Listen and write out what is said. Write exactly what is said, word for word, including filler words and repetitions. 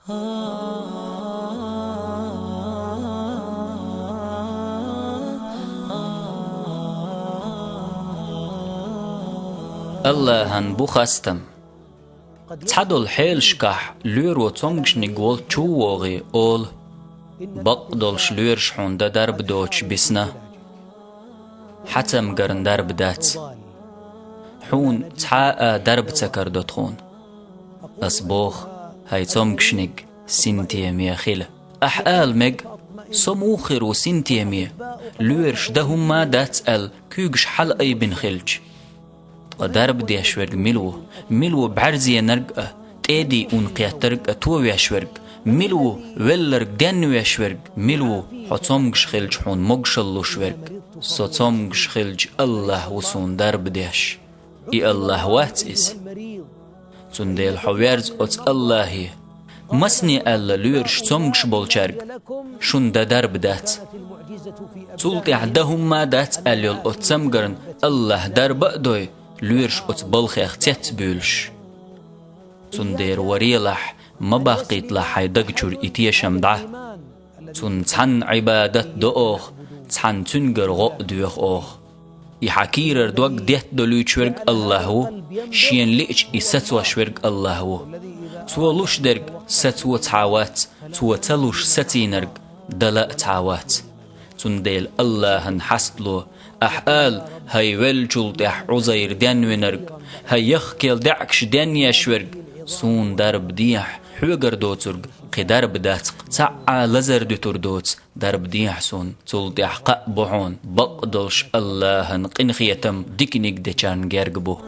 Аллахьан бу хастам. Цхьадолу хьелашкахь лоьро цомгушниг волчу вогӀий олу: «Бакъдолуш лоьраша хьуна дан дарба доцуш бисна. Хьан цамгарна дарба дац. Хьуна цхьа а дарба ца карадо тхуна». Ас боху: «ХӀай цомгушниг, синтеме хила». Ахьа ала мега: «Со муха хир ву синтеме, лоьраша дан хӀумма а дац», аьлла, куьйгаш хьала айбина хилча. Ткъа дарба деш верг мила ву? Мила ву бӀаьрзенарг а, тӀедий ун кхеттарг а товеш верг? Мила ву велларг денвеш верг? Мила ву хьо цомгуш хилча хьуна могушалла луш верг? Со цомгуш хилча Аллахь ву суна дарба деш. И Аллахь вац иза? Цундела хьо верза оцу Аллахье. Масане аьлла лоьраша цомгуш болчаьрга: «Шуна дан дарба дац». Цул тӀаьхьа дан хӀумма а дац аьлла йолу оцу цамгарна Аллахь дарба а дой, лоьраша оцу балхех цец а буьйлуш. Цундела варелахь, ма баккхийталахь хьайн даг чуьра и тешам дӀа. Цунна цхьанна Ӏибадат до оха, цхьанна цуьнгара гӀо а доьху оха. И хьан кийрара дог детта долуьйтуш верг Аллахь ву, шена лиъча и сацош верг Аллахь ву. Цо луш дерг сацо цхьа вац, цо ца луш сацийнарг дала а цхьа вац. Цундела Аллахьан хьастало, ахьа ала: «ХӀай веллачул тӀаьхьа Ӏузайр денвинарг, хӀай яхкел даьӀахкаш денъеш верг, суна дарба дехьа, хьоьгара доцург кхин дарба дац-кх, цхьа а лазар дуьтур доцу, дарба дехьа суна». Цул тӀаьхьа кхаъ бу хьуна, бакъдолуш Аллахьан къинхетам диканиг дечарна герга бу.